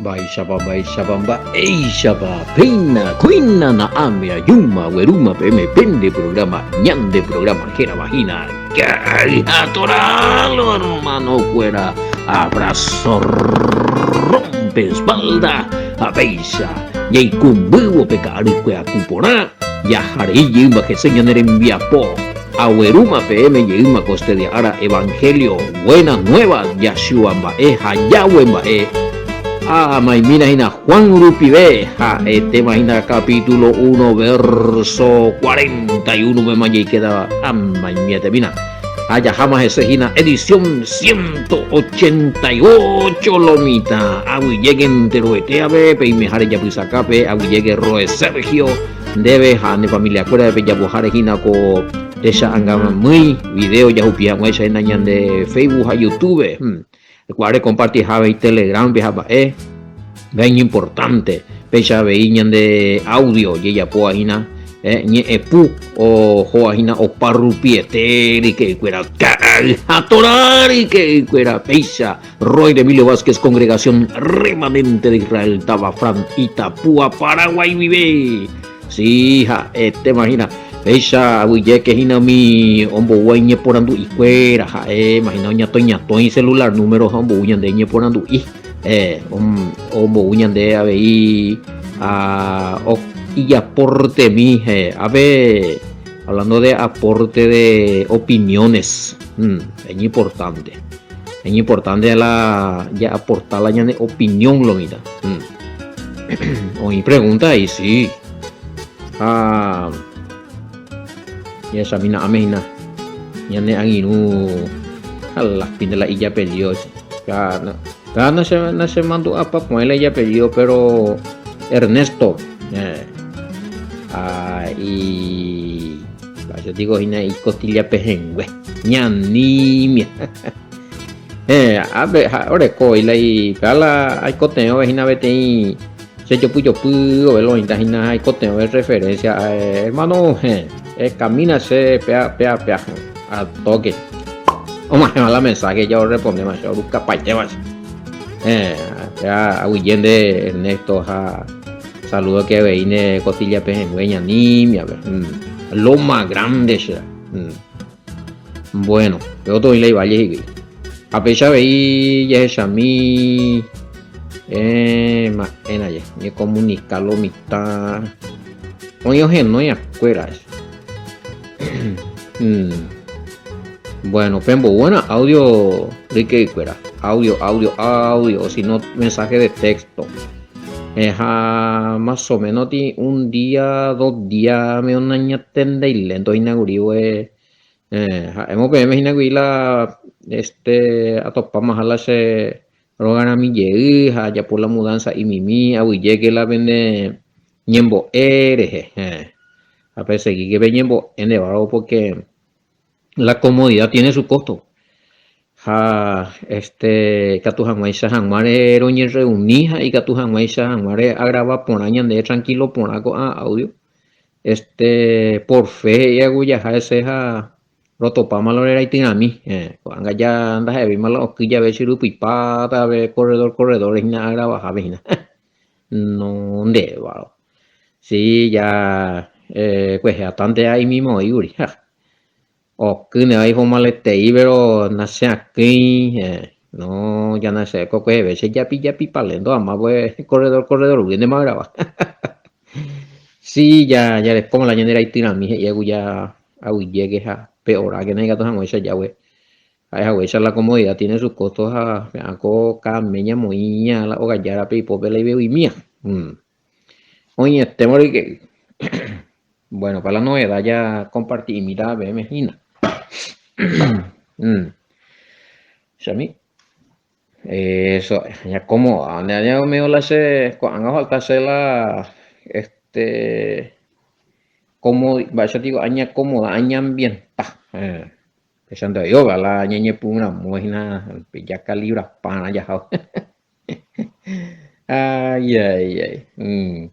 Mba'éichapa, mba'éichapa, mba'éichapa, péina, kóina na'ãme ajúma aguerúma peẽme pende programa, ñande programa hérava hína Ka'yhatoralo, hermano-kuéra, abrazo rompe espalda ha péicha jaikũmbývo pe ka'arykue aku porã, jaharei jeýma hese ñane rembiapo. Aguerúma peẽme jeýma ko este día ára evangelio buenas nuevas Yahshua mba'e ha Yahweh mba'e. Ha maimína hína Juan rupive, ha'etéma hína capítulo 1 verso 41 pema jaikétava amaimietemína. Ha jaháma hese hína edición 188 lo mitã. Aguyjéke enterovetévape, peimeháre japysakápe, aguyjéke Roe Sergio. Ndéve ha ne familiakuérape pejapoháre hína ko techa'angamýi video jahupi hag̃uáicha hína ñande Facebook ha YouTube. Ekuaa rekompartiha avei Telegram-pe ha mba'e, mba'e iñimportánte. Péicha avei ñande audio jejapóva hína ñe'ẽpu ohóva hína opa rupiete ryke'ykuéra ka'ay ha torã ryke'ykuéra. Péicha Roy Emilio Vázquez Congregación Remanente de Israel táva Fran Itapúa Paraguay guive. Sí, ha'etéma hína. Péicha aguyjéke hína umi omboúva iñeporandu'ikuéra, ha'e imagina oñatõiñatõi celular número ha ombou ñande iñeporandu'i. Eh, ombou ñande avei a ijaportemi, eh, ave hablando de aporte de opiniones, es importante. Es importante la ya aportar la ñane opinión lo mitã. Oĩ pregunta ahí, sí. Ha jahechamína áme hína ñane angirũ ha las pinte la ijapellido ese. Cada no se, no se mandu'apa po'ẽ la ijapellido, pero Ernesto. Eh, ah, y yo digo hína icostilla pehẽngue. Ñanímia. Eh, ápe ha oreko la ipea la aikotevẽve hína peteĩ che jopyjopy ove lo oĩta hína aikotevẽve referencia eh, hermano eh, eh, camina che pea pea pea al toque omahẽva la mensaje ja orrespondéma che orukapaitéma che eh, pea aguyje nde Ernesto ha saludo que avei nde costilla pehẽngue ñanímia pe mm, Loma Grande che mm. Bueno, pe otro oĩ la ivalle hikuái. Ha péicha avei jahechami eh, ma'ẽna je, ñecomunica lo mitã. Oĩ ohenói akuéra. Mm. Bueno, pemboúna audio ryke'ykuéra. Audio, audio, audio, o si no mensaje de texto. Eh, ha más o menos ti un día, dos días me onañatendéi lento inaugurivo eh, eh, ha'émo peẽme hína gui la este atopámaha la che rogarãmi jey ha ajapo la mudanza imimi aguyjéke la pende ñembo'e rehe eh, ha pesegíke peñembo'e nde bárbaro porque la comodidad tiene su costo ha este ikatu hag̃uáicha hag̃uáre roñerreuni ha ikatu hag̃uáicha hag̃uáre agrava porã ñande tranquilo porã ko'ã audio este por fe he'i agujaha hese ha rotopáma la oreraityrãmi eh, ko'ág̃a ja ndaha'evéima la oky jave che rupipáta pe corredor corredor hína agravahápe hína no ndévaro si ja eh, kuehe atánte aimíma oĩ kuri ha Okýne vai homaletei pero nacheakỹi eh, no ya nache ko kueheve che japi japi palento ama pues corredor corredor gui ndema graba. Sí, ya ya rekóma la ñande raityrãmi he'i aguja aguyjéke ha pe hora que ikatu hag̃uáicha jágue. Ha'e haguéicha la comodidad tiene sus costos ha pe'ã ko kame ñamoĩña la ogajárape ipópe la ivevuimía. Mm. Oĩetéma roike'y. Bueno, para la novedad ya comparti'imíta peẽme hína. Mm. Chami. Eso, ya como ande aña medio la che ko'ág̃a falta che la este como mba'éicha digo añacomoda añambienta. Eh, péicha nde la ñañepyrũramo hína ya calibrapárã jahávo. Ay, ay, ay. Mm.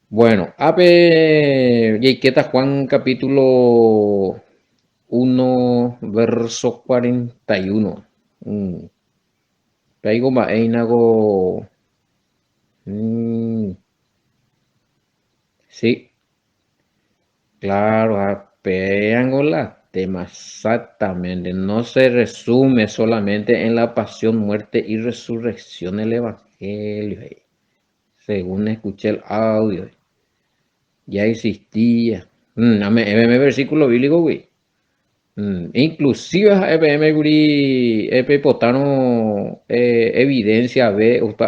Bueno, ápe jaikéta Juan capítulo 1, verso 41. Mm. Péiko mba'e hína ko mm, sí, claro, ha péango la tema exactamente, no se resume solamente en la pasión, muerte y resurrección del Evangelio, he'i, según escuché el audio, ya existía. Mm, ame'ẽveme versículo bíblico-gui. Inclusive ha'e peẽme kuri peipotárõ evidencia ve upe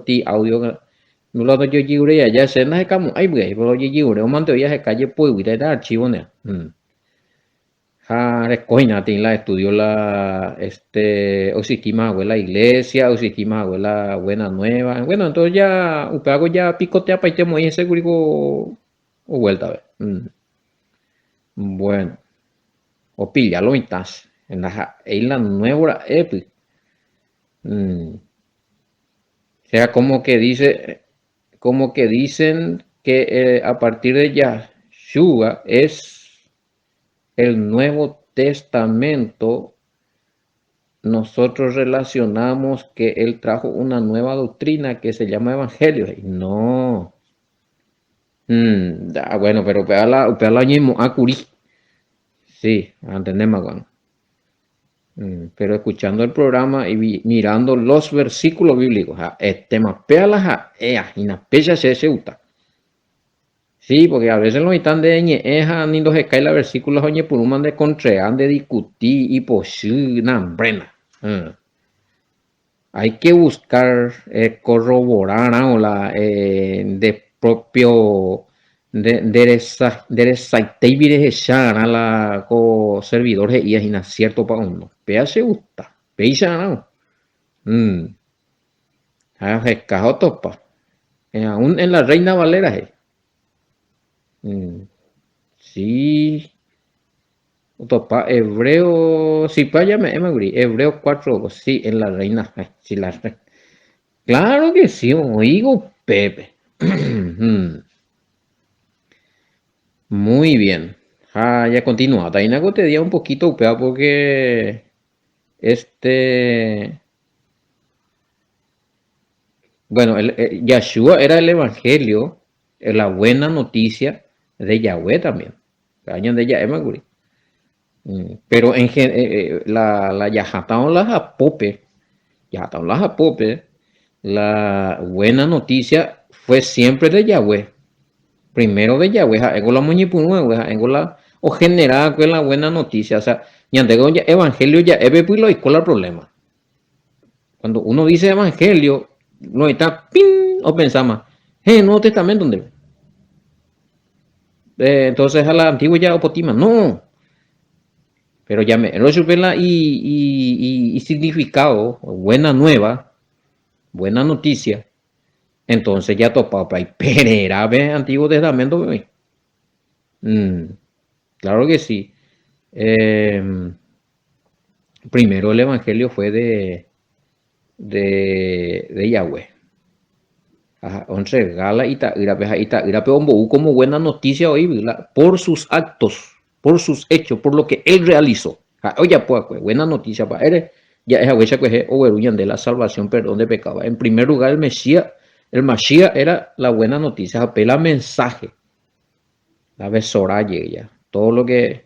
ti audio la ndojejiuréi aja che ndahekamo'ãi py'ai pero ojejiure omante oĩ aheka jepoyguýta heta archivo nde. Ha rekóina tĩ la estudio la este oexistíma hague la iglesia, oexistíma hague la buena nueva. Bueno, entonces ya upévako ja picoteapaite moĩ hese kuri ko vuelta-pe. Bueno, opilla lo mitã, ndaha'éi la nuevo ra'épy. Mm. O sea, como que dice, como que dicen que eh, a partir de Yahshua es el Nuevo Testamento, nosotros relacionamos que él trajo una nueva doctrina que se llama Evangelio. No. Mm, ah, bueno, pero upéva la, upéva la oñeimo'ã kuri. Sí, entendéma ko'ág̃a. Mm, pero escuchando el programa y vi, mirando los versículos bíblicos, ha'etéma péva la ha'éa hína, péicha che chegusta. Sí, porque a veces lo mitã nde ñe'ẽ ha ni ndohekái la versículo ha oñepyrũma nde contrea, nde discuti, ipochy, nambréna. Mm. Hay que buscar corroborarã la nde propio nde resa nde resaitéivi rehecharã la ko servidor he'íva hína ciertopa o no. Péva che gusta, péicharã. Ha oheka ha otopa. Aún en la Reina Valera he'i. Sí. Otopa Hebreo, si pa ñame'ẽma kuri, Hebreo 4, sí, en la reina, sí, la reina. Claro que sí, oĩgo upépe. Muy bien. Ha ya continuáta hína ko te día un poquito upéva porque este bueno, el, eh, Yahshua era el evangelio, la buena noticia de Yahweh también. Péva ñande ja'éma kuri. Péro en la la jahatãvo la hapópe, jahatãvo la hapópe, la buena noticia fue siempre de Yahweh. Primero de Yahweh, ha'éngo la omoñepyrũ va'ekue, ha'éngo la ogenera va'ekue la buena noticia. O sea, ñande evangelio ja'épe la oiko la problema. Cuando uno dice evangelio, no está pin opensáma, hey, Nuevo Testamento ndéve. Eh, entonces a la antigua ya opotíma. No. Pero ya me chupe la y, y, y, y significado, buena nueva, buena noticia. Entonces ya topado pa perera pe Antiguo Testamento pe. Mm, claro que sí. Eh, primero el Evangelio fue de, de, de Yahweh. Ha ontrega la ita'ýrape ha ita'ýrape ombou como buena noticia oĩgui la por sus actos, por sus hechos, por lo que él realizó. Ha'e ojapo va'ekue buena noticia mba'ére ja'e haguéicha kuehe ogueru ñande la salvación, perdón de pecado. En primer lugar el Mesías, el Mashiach era la buena noticia ha pe la mensaje, la besorá jey ya, todo lo que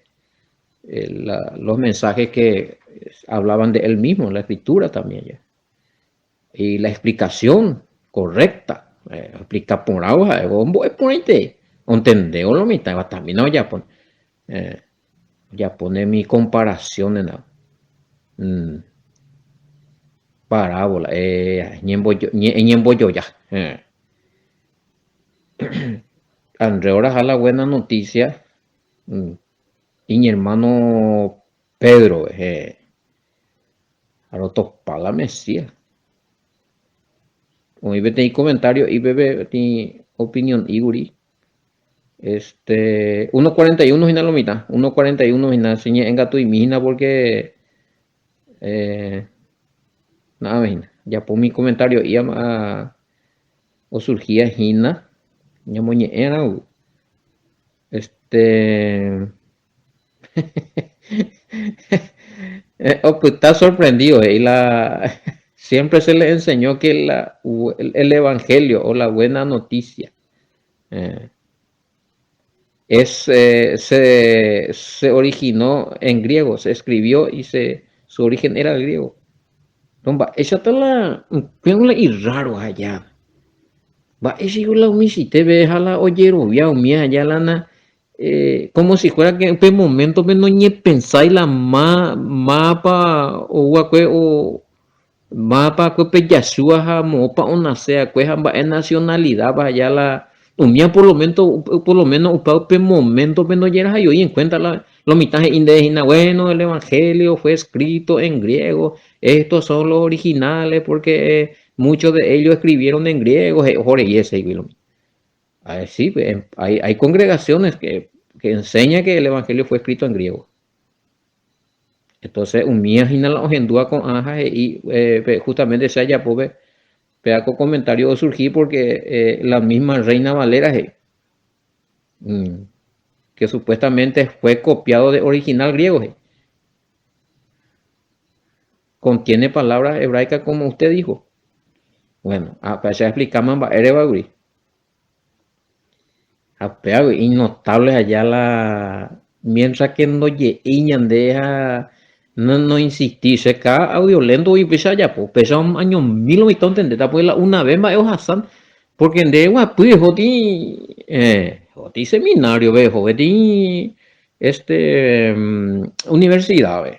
la, los mensajes que hablaban de él mismo, la escritura también ya. Y la explicación correcta, eh, explica porãvo ha'e ombo'e porãite, ontendévo lo mitãva también ojapo. Eh, ojapóne mi comparación nena. Mm. Parábola, eh, ñembojo, ñe, ñembojoja. Eh. Andrés oraha la buena noticia. Mm. Iñermano Pedro, eh. Ha rotopa la Mesías. Oĩ peteĩ comentario ípeve peteĩ opinión íguri. Este, 1.41 hína lo mitã, 1.41 hína, che ñe'ẽngatuimi hína porque eh, na'ãve hína. Japo umi comentario íama osurgía hína ñamoñe'ẽrã. Este Opyta sorprendido he'i la Siempre se le enseñó que la, el evangelio o la buena noticia eh, es, eh, se, se originó en griego, se escribió y se, su origen era el griego. Mba'éichata la upéva la irraro aja. Mba'éicha la umi chiteve ha la ojerovia umi aja la na eh, como si fuera que upe momento-pe noñepensái la ma, mápa ouakue o Mávapa akue pe Yahshua ha moõpa onase akue ha mba'e nacionalidad-pa allá la umía por lo mento por lo menos upe upe momento-pe ndojerahaioi en cuenta la lo mitã he'i ndéve hína bueno el evangelio fue escrito en griego estos son los originales porque muchos de ellos escribieron en griego he'i oho rei ese he'i lo mitã. Sí, hay, hay congregaciones que, que enseña que el evangelio fue escrito en griego. Entonces umía hína la ohendúva ko'ã ha he'i eh, justamente che ajapópe péva ko comentario osurgi porque eh, la misma Reina Valera he'i mm, que supuestamente fue copiado de original griego he'i. Contiene palabras hebraicas como usted dijo. Bueno, ah, pe che explicáma mba'éreva gui. Ha pévagui innotable aja la mientras que ndoje'éi ñande ha no no-insistí che cada audio lento voi upéicha ajapo, upéicha añomi lo mitã ontendéta pues la una vez mba'e ohasa porque nde guapy ehóti ehóti seminario-pe ehóti este universidad-pe.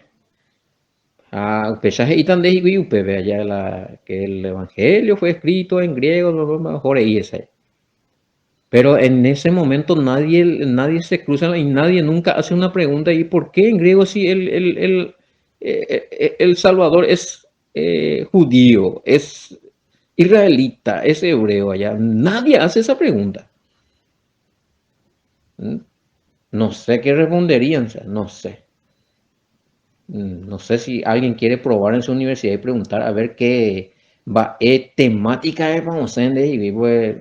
Ha upéicha he'íta nde hikuái upépe aja la que el evangelio fue escrito en griego, oho rei ese. Pero en ese momento nadie, nadie se cruza y nadie nunca hace una pregunta y por qué en griego si el, el, el, eh, eh, el Salvador es eh, judío, es israelita, es hebreo allá. Nadie hace esa pregunta. ¿Mm? No sé qué responderían, no sé. Mm, no sé si alguien quiere probar en su universidad y preguntar a ver qué mba'e temática-epa osẽ ndehegui, pues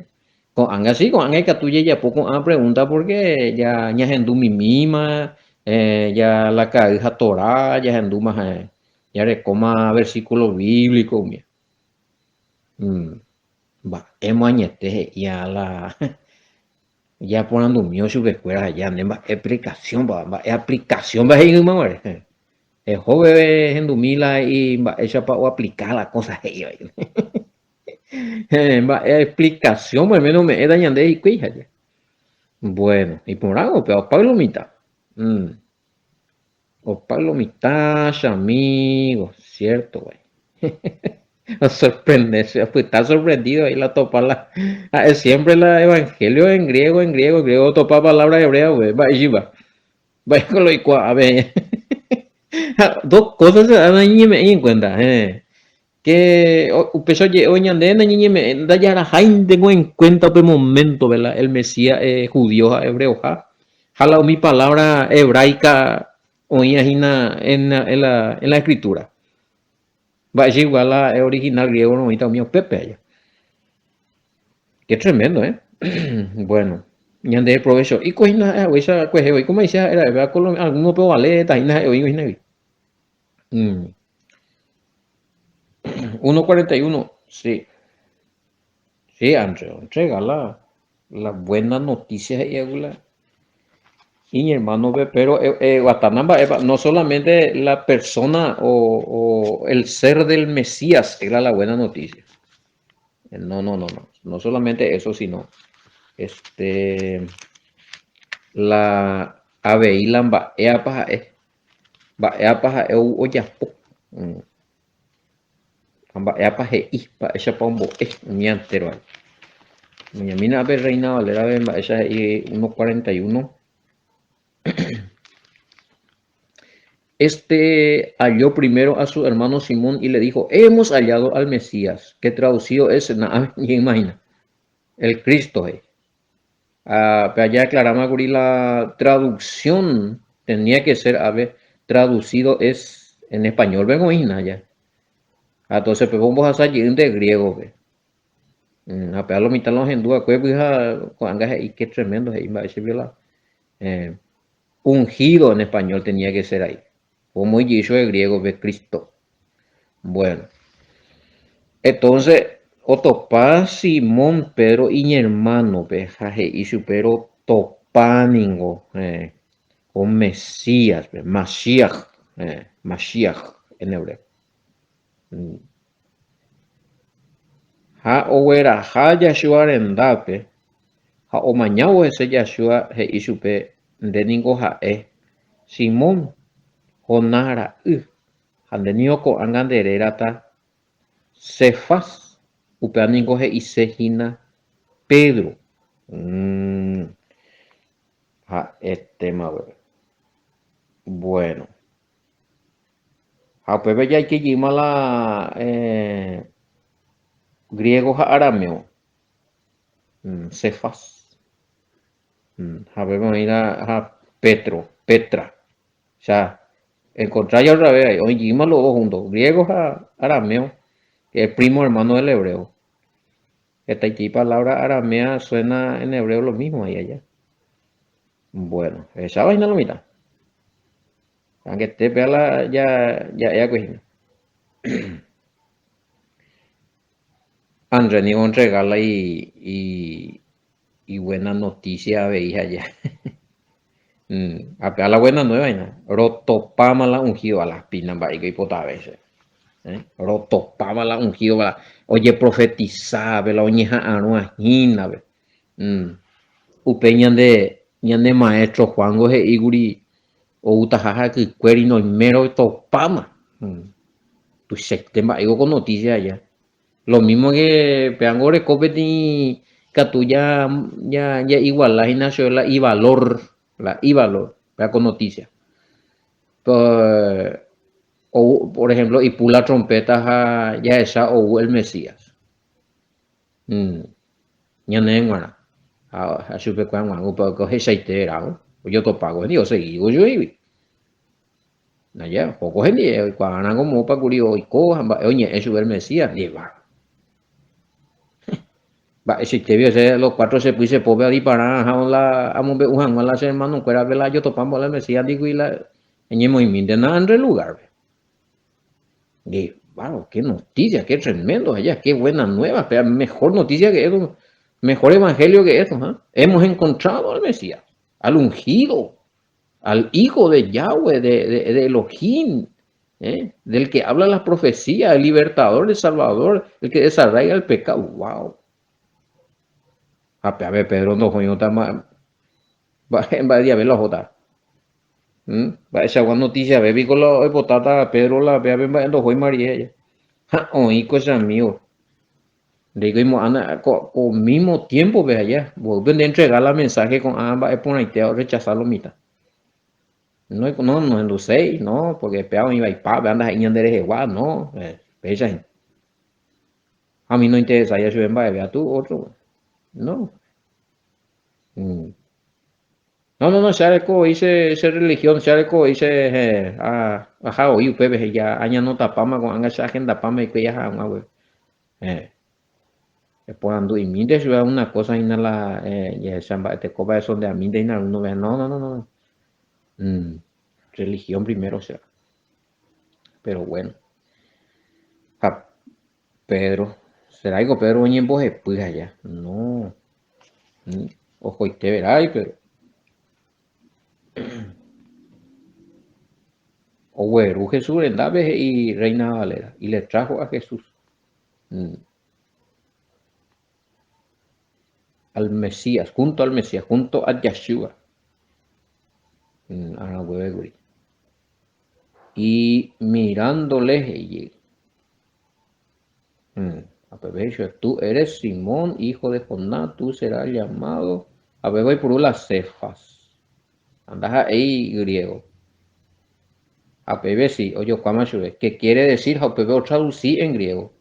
ko'ág̃a sí, ko'ág̃a ikatu jajapo ko'ã pregunta porque ja ñahendu mimíma, eh, ja la ka'ay ha Torá jahendúma jarekóma versículo bíblico umía. Mm, mba'e moañete he'íva la Japorandumi chupekuéra aja nde mba'e explicación-pa, mba'e aplicación-pa he'i yma guare. Eho peve hendumi la he'i mba'éichapa oaplika la cosa he'íva. Mba'e explicación-pa al menos ome'ẽta ñande hikuái aja. Bueno, iporãvo upéva, opáy lo mitã. Mm. Opáy lo mitã, chamigo, cierto, güey. Sorprende, se opyta sorprendido ahí la topa la ha'e siempre la evangelio en griego, en griego, en griego otopa palabra hebrea güey, mba'éichipa. Mba'éiko lo oikuaa peẽ. Dos cosas se dan nañeñeme'ẽi en cuenta, eh. Que upéicha oje'évo ñande nañeñeme'ẽ ndajaraháinteko en cuenta upe momento la el Mesías eh, judío ha hebreoha ha la umi palabra hebraica oĩva hína en la, en la, en la escritura. Mba'éicha igual la original griego oĩta umi upépe aja. Qué tremendo, eh? Bueno, ñande provecho. Iko hína ha'e haguéicha kuehe oĩ como dice ha'e ra'e, alguno pe ovaléta hína ha'e oĩgo hína gui. Mm. 1.41, sí. Sí, André, entrega la, la buena noticia he'i la iñermánope, pero eh, eh, guatana mba'épa, no solamente la persona o, o el ser del Mesías era la buena noticia. No, no, no, no. No solamente eso, sino este la avei la mba'éapa ha'e. Mba'éapa ha'e ou ojapo. Mm. Ha mba'éapa he'i, mba'éichapa ombo'e umi entéro ae. Oñamína ápe Reina Valera-pe mba'éicha he'i 1.41. Este halló primero a su hermano Simón y le dijo, hemos hallado al Mesías, que traducido es, imagina, el Cristo. Eh. Ah, pe aja aclarama kuri la traducción tenía que ser, a ver, traducido es en español, vengo hína ya. Ah, entonces, pe ombohasa jeýnte griego pe. Mm, ha pe lo mitã lo ohendu va'ekue py ha ko'ág̃a he'i que tremendo he'i mba'éicha la eh, ungido en español tenía que ser ahí. Omoĩ jey chove griego pe Cristo. Bueno. Entonces, otopa Simón Pedro iñermánope ha he'i chupe, Rotopa ningo ko Mesíaspe, Mashiach, Mashiach en hebreo. Ha ogueraha Yahshua rendápe, ha omañávo hese Yahshua he'i chupe, Nde ningo ha'e Simón, Jonás ra'y, Ha nde ningo ko'ág̃a nde rérata Cefas, upéva ningo he'ise hína Pedro. Ha'etéma guéve. Bueno. Ha upépe jaike jeýma la griego ha arameo. Cefas. Ha upépe oĩ la Petro, Petra. O encontrar ya otra vez ahí, oĩjeýma los dos juntos, griego ha arameo, que es primo hermano del hebreo. Hetaitei palabra aramea suena en hebreo lo mismo ahí allá. Bueno, echáva hína lo mitã. Angete péa la ja'eakue hína. Andrés ningo ontrega la ibuena noticia avei aja. Ha péva la buena nueva hína. Rotopáma la ungido a las pina mba'éiko oipotave che. Rotopáma la ungido la ojeprofetisápe la oñeha'arõa hínape. Upéi ñande ñane maestro Juan-ngo he'íkuri outaha hakykuéri noiméro otopáma. Tuichaite mba'éiko ko noticia aja. Lo mismo que péango oreko peteĩ ikatu ja ja jaiguala hína chupe la ivalor, la ivalor, péa ko noticia. Ou, por ejemplo, ipu la trompeta ha jahecha ou el Mesías. Ñane g̃uarã. Ha chupekuéra g̃uarã upe ohechaite ramo, ojotopa hendive, osegi ojuehegui. Aja, poko hendive, oikuaarãko moõpa kuri oiko ha mba'e oñe'ẽ chupe el Mesías ndive. Mba'eichaite piko che los cuatro che py che pópe adipara aha la amombe'u hag̃ua la che hermanokuérape la ajotopa mbo'e la Mesías ndikuri la eñemoĩmíntena Andrés lugar-pe. Guau, qué noticia, qué tremendo allá, qué buena nueva, pero mejor noticia que eso, mejor evangelio que eso, ¿eh? Hemos encontrado al Mesías, al ungido, al Hijo de Yahweh, de, de, de Elohim, ¿eh? del que habla las profecías, el libertador, el salvador, el que desarraiga el pecado. ¡Wow! Ha pe Pedro ndohói mba'e diablo ohóta. Mba'eichagua noticia-ve piko la oipotáta Pedro la pévape mba'e ndohói María he'i. Ha oĩ ko che amigo. Ndéiko imo'ã ko, ko mismo tiempo-pe aja, mboýpe nde entrega la mensaje ko'ã mba'e porãite orrechasa lo mitã. No, no, nohenduséi, no, porque péva oĩ vaipa, péva ndaha'éi ñande rehegua, no, péicha hína. Ha umi nointeresái chupe mba'eve atu otro, no. No, no, no, che areko voi che, che religión, che areko voi che, eh, a, aha voi upépe, he'i ja añanotapáma ko'ág̃a che agendapáma hikuái aha hag̃ua upépe. Eh, eporandu'imínte chupe una cosa hína la eh, jahecha mba'etekópa esondeamínte hína alguno vez. No, no, no, no. Mm, religión primero será. Pero bueno. Ha Pedro, seráiko Pedro oñembohepy aja? No. Ohoite verái, pero ogueru Jesús rendápe he'i Reina Valera y le trajo a Jesús al Mesías, junto al Mesías, junto a Yahshua. Aragueve kuri. Y mirándole he'i. Apevéicha, tú eres Simón, hijo de Jonás, tú serás llamado. Apéva oipuru la Cefas. Anda ha'éi griego. Ha péve si, ojokuáma chupe. Que quiere decir, ha upépe otraduci en griego.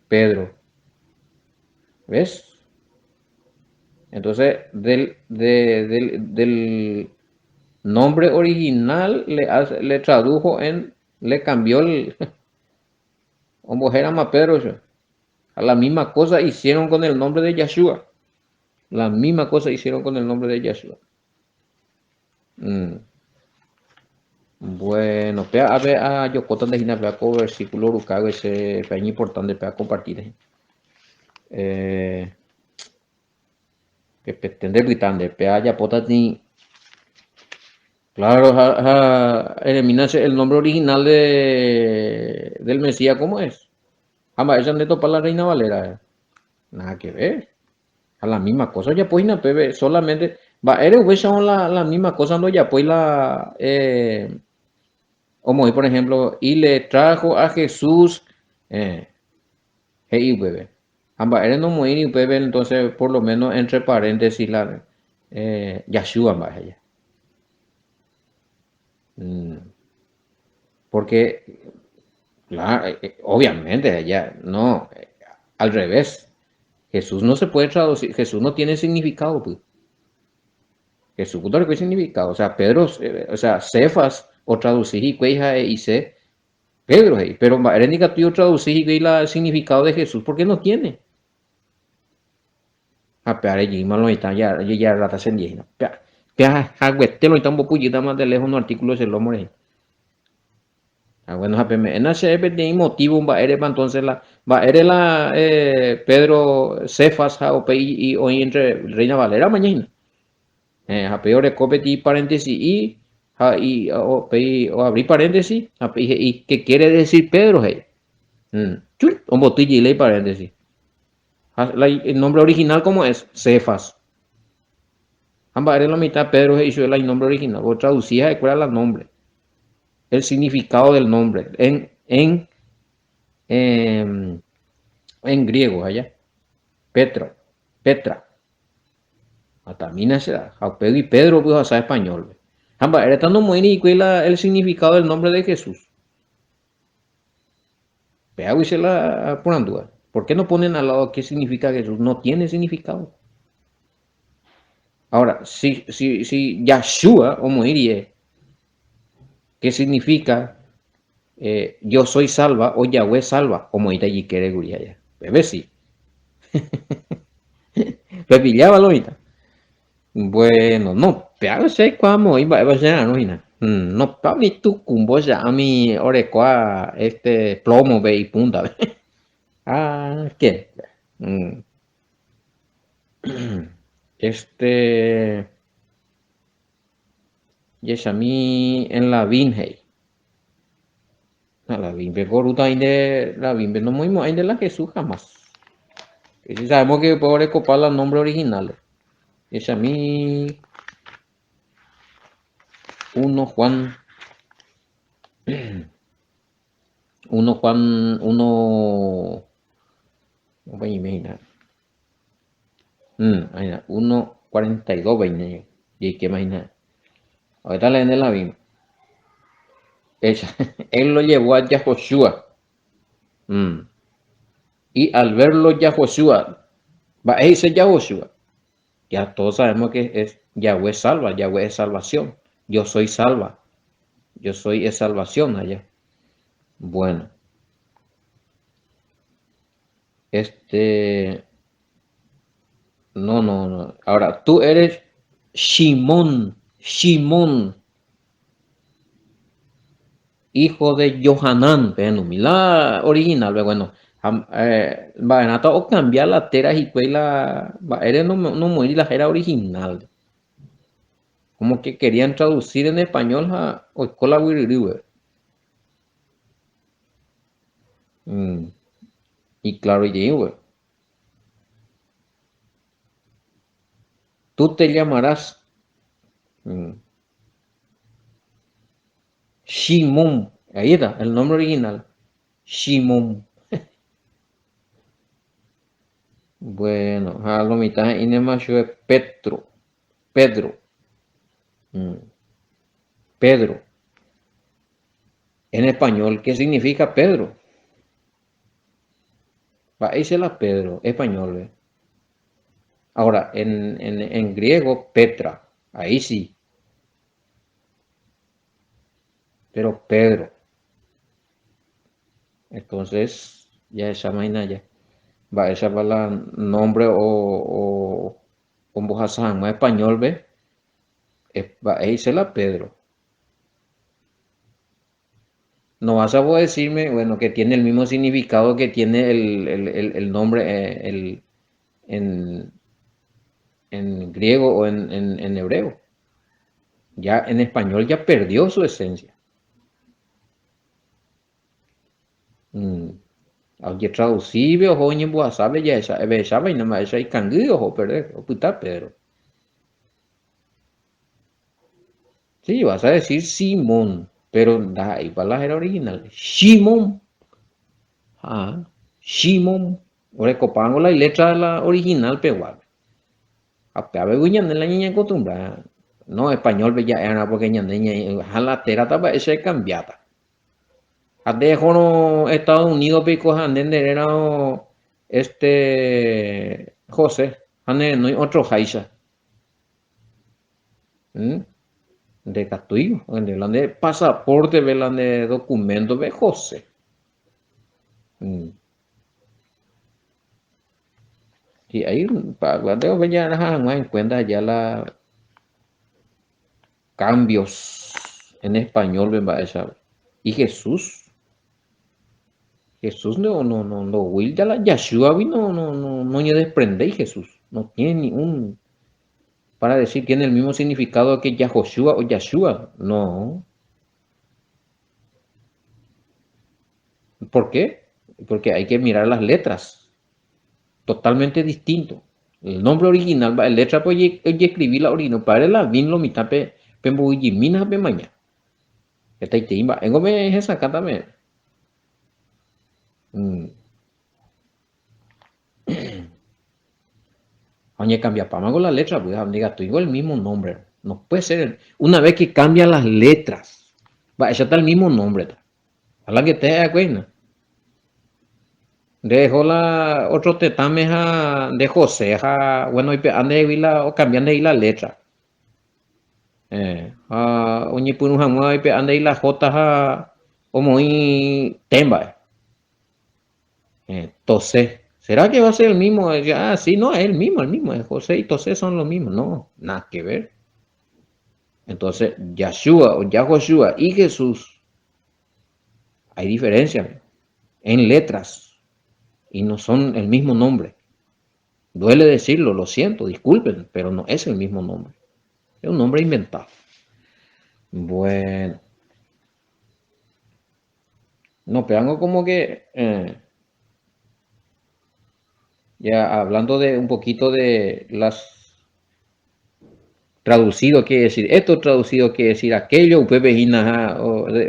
Pedro. ¿Ves? Entonces, del, de, del, del nombre original le, hace, le tradujo en, le cambió el... Ombohérama Pedro chupe. Ha la misma cosa hicieron con el nombre de Yahshua. La misma cosa hicieron con el nombre de Yahshua. Mm. Bueno, péa ápe ajokótante hína péa ko versículo rukágui che péa iñimportante péa compartir. Eh, pepete nde pyta nde péa ajapóta tĩ. Claro, ha, ha eremína che el nombre original de, del Mesías, ¿cómo es? Ha mba'éicha nde topa la Reina Valera? Nada que ver. Ha la misma cosa ojapo hína péve, solamente mba'ére upéicharõ la, la misma cosa ndojapói la eh, omoĩ por ejemplo, y le trajo a Jesús eh, he'i upépe. Ha mba'ére nomoĩri upépe entonces por lo menos entre paréntesis la eh, Yahshua mba'e he'i. Mm. Porque, claro, eh, eh, obviamente, ya, no, eh, al revés. Jesús no se puede traducir, Jesús no tiene significado, pues. Jesús no tiene significado. O sea, Pedro, o sea, Cefas, o traducir y e Pedro, pero mba'ére traducir y el significado de Jesús, porque no tiene. Ha pe arejeýma lo mitã jajarráta che ndie hína. Pe haguete lo mitã ombopujýtama teléfono artículo che lomo rehe. Ha bueno, ha peme'ẽna chéve peteĩ motivo mba'érepa entonces la mba'ére la eh, Pedro Cefas ha upéi oĩ entre Reina Valera maña hína. Eh, ha pe oreko peteĩ paréntesis i ha i upéi oabri paréntesis ha pe he'i ¿qué quiere decir Pedro? he'i. Mm. Chuy, omboty jey la iparéntesis. Ha la, el nombre original cómo es? Cefas. Ha mba'ére la mitad Pedro he'i chupe la inombre original. Otraduci ha'ekuéra la nombre. El significado del nombre. En, en, en, en griego, allá. Petro, Petra. Atamina será. Ha upégui Pedro pyhasa español. Ha mba'ére nomoĩri hikuái la el significado del nombre de Jesús. Péagui che la porandúva. ¿Por qué no ponen al lado qué significa Jesús? No tiene significado. Ahora, si, si, si Yahshua omoĩrie, ¿qué significa eh, yo soy salva o Yahweh salva? Omoĩta ijykére kuri allá. Peve sí. Pepilláva lo mitã. Bueno, no, péa che aikuaa moĩ mba'épa che ra'arõ hína. No, pa umi tukumbo che ãmi orekóva este plomo-pe ipúntape. Ah, qué. Mm. Este. Jechami en la vin he'i. La vin-pe ko ruta oĩnte, la vin-pe nomoĩmo'ãinte la Jesús jamás. Si sabemos que puede orekopa la nombre original. Jechami 1 Juan 1 Juan 1 Imagina. Mm, 1.42 veinte. ¿Y qué imagina? Ahorita leen la Biblia. Él lo llevó a Yahoshua. Mm. Y al verlo Yahoshua, va, dice Yahoshua. Ya todos sabemos que es Yahweh salva, Yahweh es salvación. Yo soy salva. Yo soy es salvación allá. Bueno. Este. No, no, no. Ahora, tú eres Shimón, Shimón, hijo de Johanán. Pero la original, bueno. Eh, mba'erãta ocambia la téra hikuái la mba'ére nomoĩri la héra original. Como que querían traducir en español ha oiko la guyryry. Mm. Y claro, y güey. Tú te llamarás mm, Shimón. Ahí está, el nombre original. Shimón. Bueno, a lo mitad es Petro. Pedro. Mm. Pedro. En español, ¿qué significa Pedro? Va, ese la Pedro, español. ¿ve? Ahora, en, en, en griego, Petra. Ahí sí. Pero Pedro. Entonces, ya esa vaina ya. Va, esa va la nombre o, o, o español, ¿ve? Va, ese la Pedro. No vas a poder decirme, bueno, que tiene el mismo significado que tiene el, el, el, el nombre eh, el, en, en griego o en, en, en hebreo. Ya en español ya perdió su esencia. Mm. Ojetraducíve oho oñembohasápe jahecha, evehechávaina mba'éicha ikangy oho perder, opyta Pedro. Sí, vas a decir Simón, pero ndaha'éipa la héra original. Shimón. Ah, Shimón. Orekopángo la iletra la original pegua. Ha upévagui ñande la ñañakostumbra. No español-pe ja'e'arã porque ñande ñaĩ ha la térata mba'éicha ekambiáta. Ha nde ehórõ Estados Unidos-pe piko ha nde nderérarõ este José ha nerenói otroháicha. ¿Mm? Ndekatúi, nde la nde pasaporte-pe la nde documento-pe José. ¿Mm? Hi'ái pa'akuéra tengo que jaraha hag̃ua en cuenta ya la cambios en español-pe mba'éicha. Y Jesús, Jesús no, no, no, ndoguýi la Yahshua-gui no, no, no, noñedesprendéi Jesús. No tiene ni un, para decir tiene el mismo significado que Yahoshua o Yahshua. No. ¿Por qué? Porque hay que mirar las letras. Totalmente distinto. El nombre original, la letra pues escribí la original. Padre la vin lo mitad pe pe mbovyjimína pe maña. Hetaitei mba'éngo pe hesakã también. Mm. Ha oñekambiapámango la letra, pues, ha ndikatúingo el mismo nombre. No puede ser. Una vez que cambian las letras, mba'éichata el mismo nombre. Ha la ngete ha'eakue hína. Nde eho la otro tetãme ha nde José ha bueno oipe'a ndehegui la okambia ndehegui la letra. Eh, ha oñepyrũ hag̃ua oipe'a ndehegui la J ha omoĩ T mba'e. Eh, Tosé. ¿Será que va a ser el mismo? Ah, sí, no, es el mismo, el mismo. José y Tosé son los mismos. No, nada que ver. Entonces, Yahshua o Yahoshua y Jesús, hay diferencia en letras y no son el mismo nombre. Duele decirlo, lo siento, disculpen, pero no es el mismo nombre. Es un nombre inventado. Bueno. No, pero como que, eh, ya hablando de un poquito de las traducido quiere decir esto, traducido quiere decir aquello, upepe hína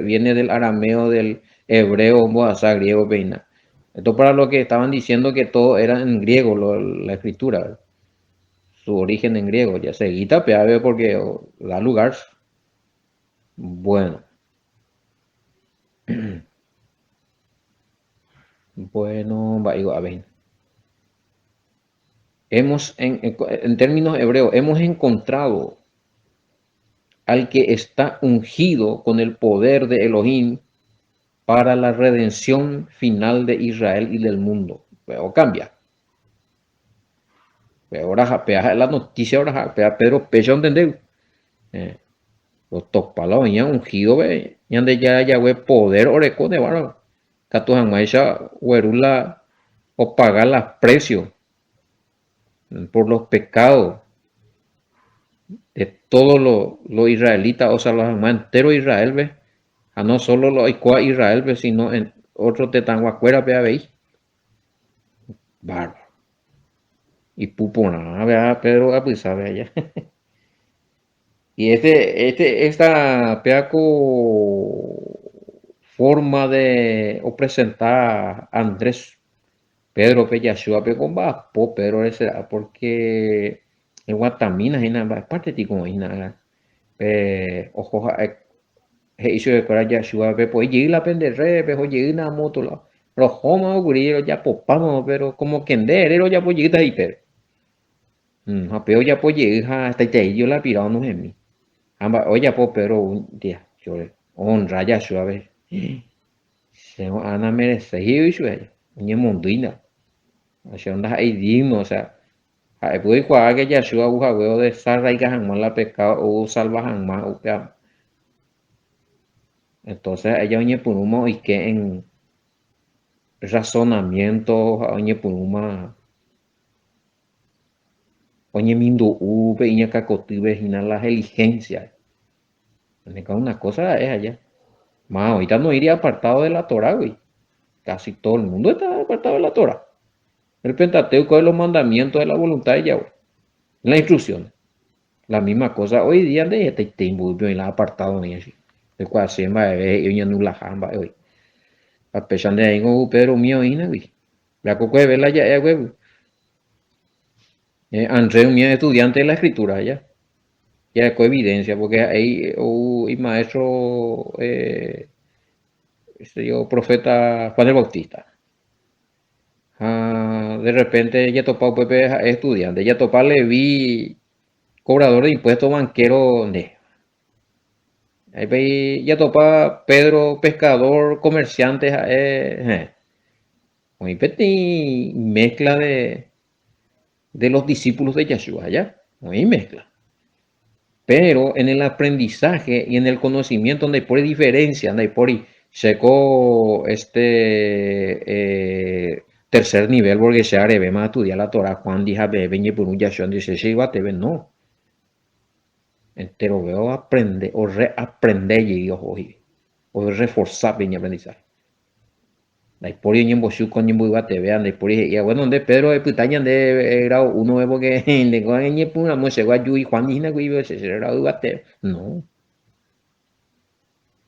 viene del arameo, del hebreo, mbohasa griego pe hína. Esto para lo que estaban diciendo que todo era en griego, la escritura, su origen en griego, ya seguita pe porque da lugar. Bueno. Bueno, mba'éiko avei. Hemos, en, en términos hebreos, hemos encontrado al que está ungido con el poder de Elohim para la redención final de Israel y del mundo. Pero cambia. Pero ahora, la noticia ahora, Pedro péicha ontendéu. Eh, otopa la oĩva ungido pe Ñandejára Yahweh poder oreko ne bárbaro. Katu hag̃uáicha ogueru la opaga la precio por los pecados de todos los israelitas osalva hag̃ua entero Israel-pe ha no solo la oikóva Israel-pe sino en otro tetãguakuérape avei. Bárbaro. Ipu porã Pedro apysápe aja. Y este, este, esta péa ko forma de opresenta Andrés Pedro-pe Yahshua-pe ko mba'apo Pedro reserá porque eguatamína hína mba'e parte tiko oĩ hína ágã pe oho ha'e he'i chupekuéra Yahshua-pe poi jey la pende rrépe peho jeýna amo otro lado rohóma kuri rojapopáma pero como que nde ere rojapo jeýta he'i Pedro. Ha pe ojapo jey ha hetaiterei la pira onohẽmi. Ha mba'e ojapo Pedro un día, chore, oonrra Yahshua-pe. Che ko'ã namereséi he'i ichupe aja, oñemondýina. Che ndaha'éi digno, o sea, ha'e py oikuaa ke Yahshua ou hague odesarraiga hag̃ua la pecado ou osalva hag̃ua upéva. Entonces ha'e ja oñepyrũma oike en razonamiento ha oñepyrũma oñemindu'u pe iñakãkotýpe hína la helihénsia. Niko una cosa ha'e aja. Má oĩta noĩri apartado de la Torágui. Casi todo el mundo está apartado de la Torá. El Pentateuco es los mandamientos de la voluntad de Yahweh. La instrucción. La misma cosa hoy día nde hetaite imboýpe oĩ la apartado oĩ así. Oikuaase mba'eve he'i oñanulaha mba'e oĩ. Ha péicha nde aĩngo Pedro umía oĩ hínagui. La kokueve la ja'e haguégui. Eh, Andrés umía estudiante de la escritura ya. Ya ko evidencia porque ha'e ou imaestro eh, yo, profeta Juan el Bautista. Ha de repente jatopa upépe ha'e estudiante, jatopa Leví cobrador de impuestos, banquero, nde. Ahí jatopa Pedro pescador, comerciante ha'e, eh. Oĩ peteĩ mezcla de, de los discípulos de Yahshua, ¿ya? Oĩ mezcla. Pero en el aprendizaje y en el conocimiento ndaipóri diferencia, ndaipóri chéko este eh, tercer nivel porque che arevéma astudia la Torah Juan-ndi ha peẽ peñepyrũ Yahshua-ndi che che yvateve, no. Enterove oaprende, orreaprende jey oho hína, orreforza pe iñaprendizaje. Ndaipóri oñembochúko oñemboyvatevéva, ndaipóri he'íva, bueno, nde Pedro epyta ñande grado uno-pe porque ndéko eñepyrũramo che guaju Juan hína kuri che che grado yvate. No.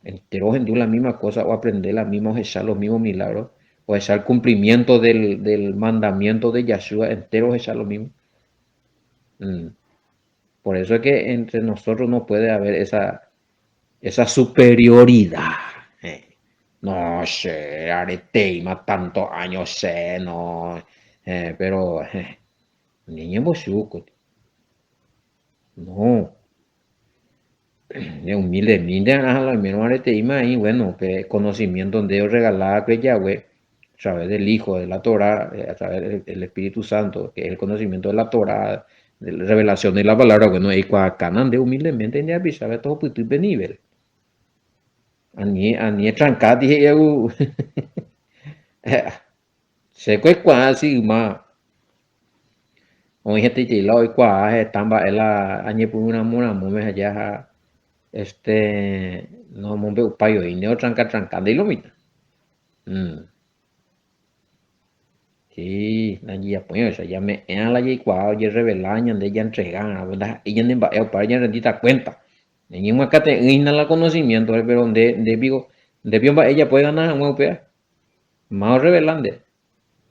Entero ohendu la misma cosa, oaprende la misma, ohecha los mismos milagros, ohecha el cumplimiento del, del mandamiento de Yahshua, entero ohecha lo mismo. Mm. Por eso es que entre nosotros no puede haber esa, Esa superioridad. Eh. No, che aretéima tanto año che, no. Eh, pero, eh, ñañembochúko. No. Ne humildemínte arã la oimérõ areteíma aĩ, bueno, pe conocimiento nde orregaláakue Yahweh a través del Hijo, de la Torá, a través del Espíritu Santo, que es el conocimiento de la Torá, de la revelación de la palabra, bueno, eikuaakãna nde humildemente nde apichápe tohupyty pe nivel. Ani, ani etrankáti he'i agu. Che ko aikuaa si yma oĩ hetaiterei la oikuaa heta mba'e la añepyrũ ramo ramóme aja ha este nomombe'upái voi, nde otranka tranka ndéi lo mitã. Mm. Sí, ndaijapói ohecha, ñame'ẽva la jaikuaa ojerrevela ñande jantrega va'erã, ndaha'éi ñane mba'e opáre ñarrendíta kuénta. Ñañemyakate'ỹ hína la conocimiento-re, péro nde, nde piko, nde piko mba'e ejapo egana hag̃ua upéva? Máva orrevela nde?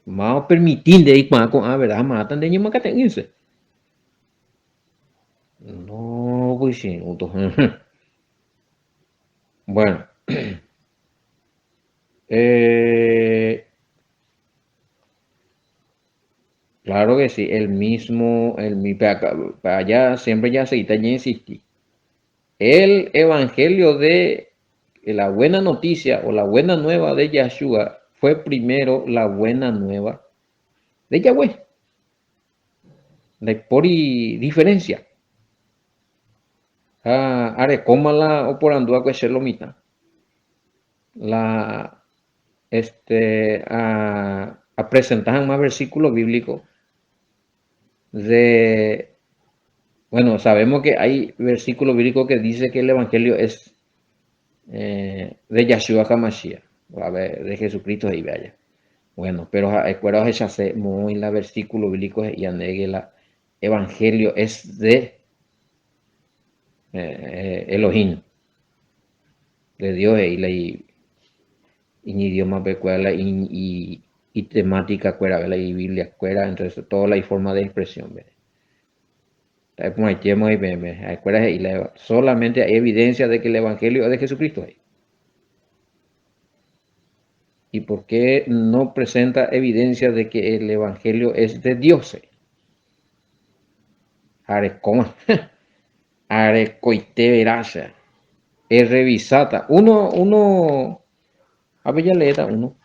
Máva opermiti nde eikuaa ko'ã verdad ha máva ta nde ñemyakate'ỹ hese? No, pychĩrũto. Bueno. Eh, claro que sí, el mismo, el mi, allá siempre ya seguita ya insistí. El evangelio de la buena noticia o la buena nueva de Yahshua fue primero la buena nueva de Yahweh. Ndaipóri diferencia. Ha arekóma la oporandu che lo mitã. La este a, a presenta hag̃ua versículo bíblico de bueno, sabemos que hay versículo bíblico que dice que el evangelio es eh, de Yahshua HaMashiach, a ver, de Jesucristo he'i allá. Bueno, pero ha'ekuéra ohechase moõi la versículo bíblico he'i ñandéve que la evangelio es de eh, Elohim, de Dios he'i la iñidioma-pe kuéra, la itemática kuéra, la ibiblia kuéra, entre toda la forma de expresión. Ha'ekuéra he'i la solamente hay evidencia de que el evangelio es de Jesucristo. ¿Y por qué no presenta evidencia de que el evangelio es de Dios? Arekóma. Arekoite verá. Errevisáta. Uno, uno, a ver, ya leeta uno.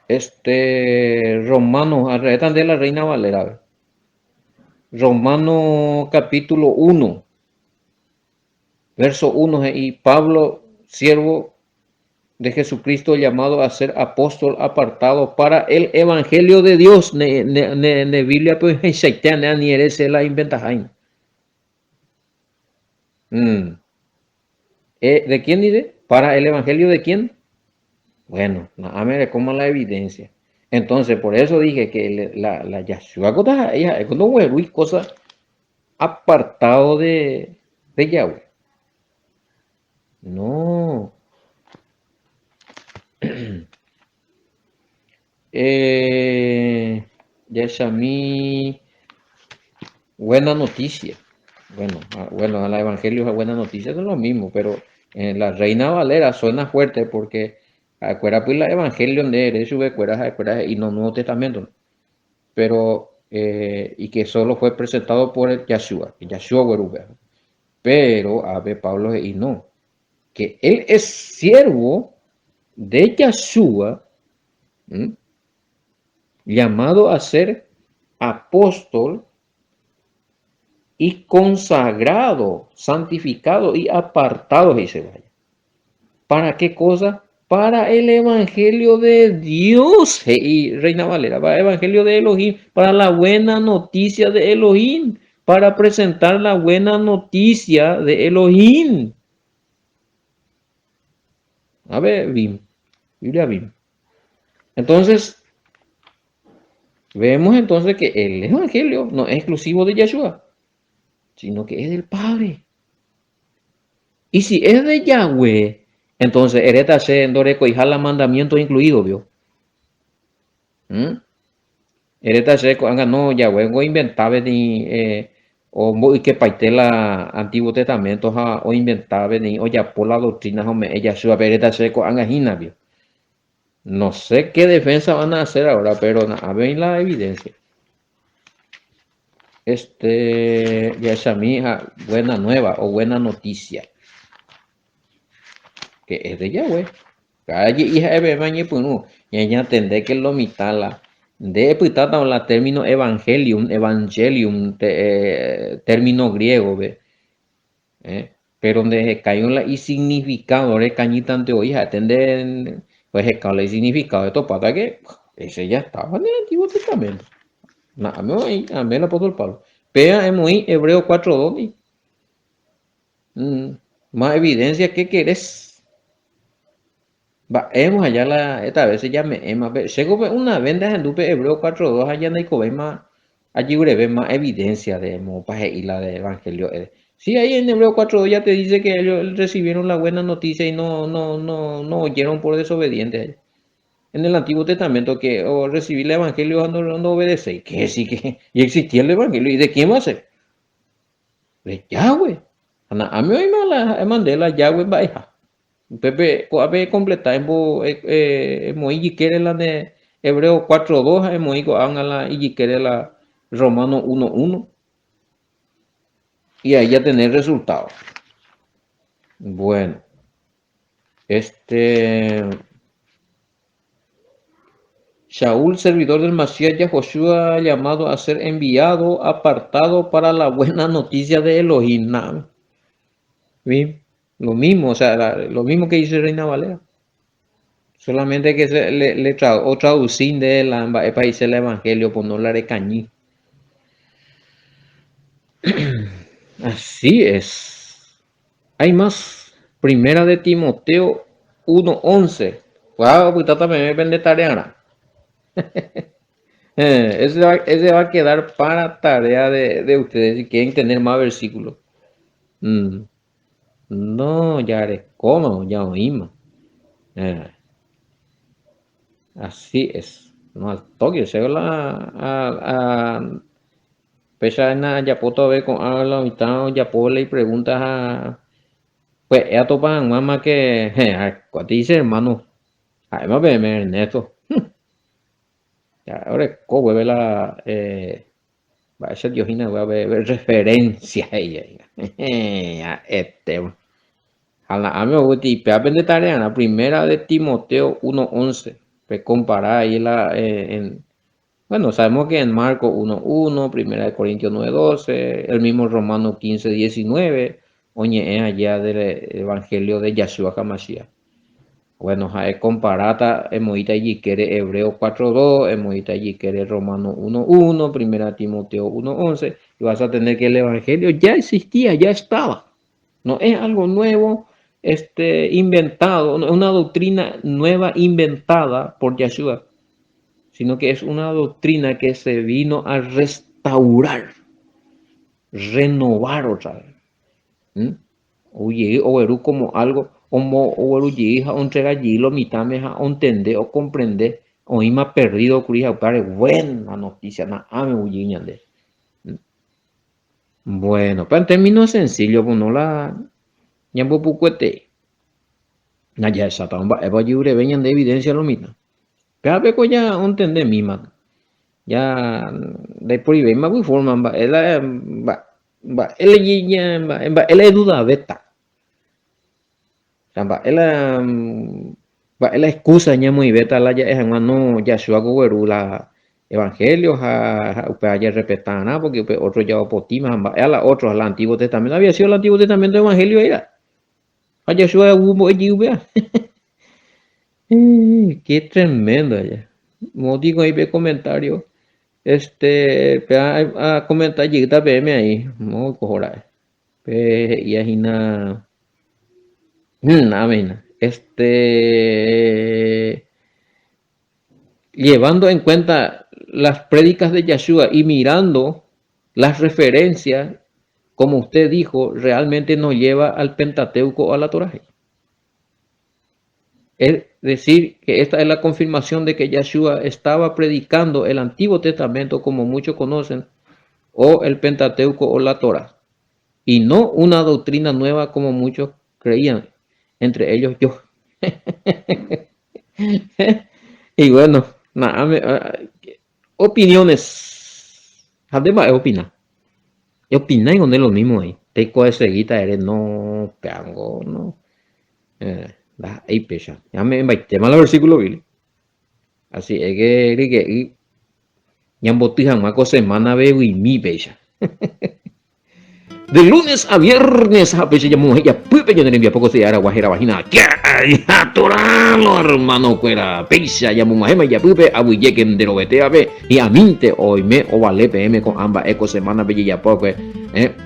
Este, Romano, arretan de la Reina Valera. Romano capítulo 1. Verso 1 he'i, Pablo, siervo de Jesucristo llamado a ser apóstol apartado para el evangelio de Dios. Ne, ne, ne, ne Biblia-pe oihaichaite ane ani ere che la inventaháina. Mm. Eh, ¿De quién dice? ¿Para el evangelio de quién? Bueno, na'áme erekóma la evidencia. Entonces, por eso dije que la, la Yahshua kota ha'e ha'e ko ndoguerúi cosa apartado de, de Yahweh. No. Eh, jahechami buena noticia. Bueno, ah, bueno, la Evangelio es buena noticia, es lo mismo, pero en la Reina Valera suena fuerte porque ha'ekuéra pues la Evangelio nde ere chupekuéra ha'ekuéra he'i no Nuevo Testamento. Pero eh, y que solo fue presentado por el Yahshua, que Yahshua gueru upéva. Pero ápe Pablo he'i no, que él es siervo de Yahshua, llamado a ser apóstol y consagrado, santificado y apartado, he'ise vaya. ¿Para qué cosa? Para el evangelio de Dios, he'i Reina Valera, para el evangelio de Elohim, para la buena noticia de Elohim, para presentar la buena noticia de Elohim. A ver, Bim, Biblia Bim. Entonces, vemos entonces que el evangelio no es exclusivo de Yahshua, sino que es del Padre. Y si es de Yahweh, entonces eréta che ndorekoiha la mandamiento incluido, vio. ¿Mm? Eréta che ko'ág̃a no Yahweh oinventa peteĩ eh, omboykepaite la Antiguo Testamento ha oinventa peteĩ ojapo la doctrina ha ome'ẽ Yahshua-pe eréta che ko'ág̃a hína, vio. No sé qué defensa van a hacer ahora, pero na'ápe oĩ la evidencia. Este, jahechami ha buena nueva o buena noticia. Que es de Yahweh. Cada je'i ha'e peẽme añepyrũ, ñañatende que lo mitã la nde epytáta la término evangelium, evangelium, te, eh, término griego pe. Eh, pero nde hekái la isignificado rekañýtante voi ha'ete nde reheka la isignificado etopáta que ese ya estaba en el Antiguo Testamento. Na'áme oĩ, amén el apóstol Pablo. Péa emoĩ Hebreo 4.2 ndi. Mm, más evidencia que querés. Mba'émo ha la esta vez jame'ẽma pe chéko pe una vez ndahendu pe Hebreo 4.2 ha ja ndaikovéima ajeureve más evidencia de moõpa he'i la de evangelio. Sí, ahí en Hebreo 4.2 ya te dice que ellos recibieron la buena noticia y no, no, no, no oyeron por desobedientes. En el Antiguo Testamento que o recibir el evangelio no, no obedecéis. Que sí que y existía el evangelio. ¿Y de quién va a ser? De Yahweh. Na'áme oĩma la emande la Yahweh mba'eha. Upépe ko'ápe ekompleta embo emoĩ ijykére la nde Hebreo 4.2 ha emoĩ ko'ág̃a la ijykére la Romano 1.1 y ahí ya tenés resultado. Bueno, este Shaul, servidor del Masías Yahoshua, llamado a ser enviado, apartado para la buena noticia de Elohim. ¿Sí? Lo mismo, o sea, la, lo mismo que dice Reina Valera. Solamente que se, le, le tra, o traducín de la mba'épa he'ise el evangelio por no la recañí. Así es. Hay más. Primera de Timoteo 1.11. Guau, opytáta peẽme pende tarearã. Ese va, ese va a quedar para tarea de, de ustedes si quieren tener más versículos. Mm. No, jarekóma, ya oĩma. Eh. Así es. No al toque, se la a, a péicha ajapo tove ko'ã la mitã ojapo la ipregunta ha pya'e atopa hag̃uáma que te dice hermano ha'éma peẽme Ernesto. Ya oreko gueve la eh, Mba'éicha Dios hína upéva pe referencia he'i hína. Ha'etéma. Ha na'áme ogueti péva pende tarearã, primera de Timoteo 1.11. Pe compara ahí la eh, en, bueno, sabemos que en Marcos 1.1, primera de Corintios 9.12, el mismo Romano 15.19. oñe'ẽ aja del Evangelio de Yahshua HaMashiach. Bueno, ha ekomparáta, emoĩta ijykére Hebreo 4.2, emoĩta ijykére Romano 1.1, Primera Timoteo 1.11, y vas a tener que el Evangelio ya existía, ya estaba. No es algo nuevo, este, inventado, no es una doctrina nueva inventada por Yahshua, sino que es una doctrina que se vino a restaurar, renovar otra vez. ¿Mm? Ou jey ogueru como algo omo ogueru jey ha ontrega jey lo mitãme ha ontende, okomprende oĩma perdido kuri ha upévare buena noticia na'ãme ou jey ñande. ¿Mm? Bueno, pa en término sencillo, pues no la ñambopukuetei. Najahecháta mba'épa ojeureve ñande evidencia lo mitã. Pévape ko ja ontende míma. Ja ndaiporivéima gui forma mba'e la mba'e la mba'e la edudavéta. O mba'e la mba'e la excusa ñamoĩvéta la ja'e hag̃ua no Yahshua ko gueru la evangelio ha upéva jarrespetarã porque upe otro ja opotíma ha mba'e a la otro ha la Antiguo Testamento había sido el Antiguo Testamento evangelio he'íva. Ha Yahshua ombo'e jey upéva. Qué tremendo allá. Moti oĩ pe comentario. Este, pe a comenta jeýta peẽme ahí. Moõiko ra'e. Pe he'íva hína. Na'áme hína. Este, llevando en cuenta las prédicas de Yahshua y mirando las referencias, como usted dijo, realmente nos lleva al Pentateuco o a la Torah. Es decir, que esta es la confirmación de que Yahshua estaba predicando el Antiguo Testamento, como muchos conocen, o el Pentateuco o la Torah, y no una doctrina nueva como muchos creían, entre ellos yo. Y bueno, nada, opiniones. Ha nde mba'e opina? Opina y lo mismo ahí. Te seguita eres no, peango, no. Ndaha'éi péicha. Ñame'ẽmbaitéma la versículo bíblico. Así es que ryke'y ñamboty hag̃ua ko semana vevyimi péicha. De lunes a viernes ha péicha ñamohẽ japýpe ñane rembiapo ko che aragua hérava hína Atoralo hermano-kuéra. Péicha ñamog̃uahẽma ijapýpe aguyjéke nde rovetévape hi'amínte oime ovale peẽme ko'ã mba'e ko semana pejejapo va'ekue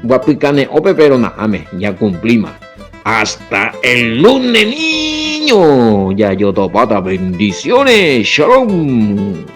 mboapykane'õpe péro na'ãme ñakumplíma. Hasta el lunes niño, jajotopáta bendiciones, shalom.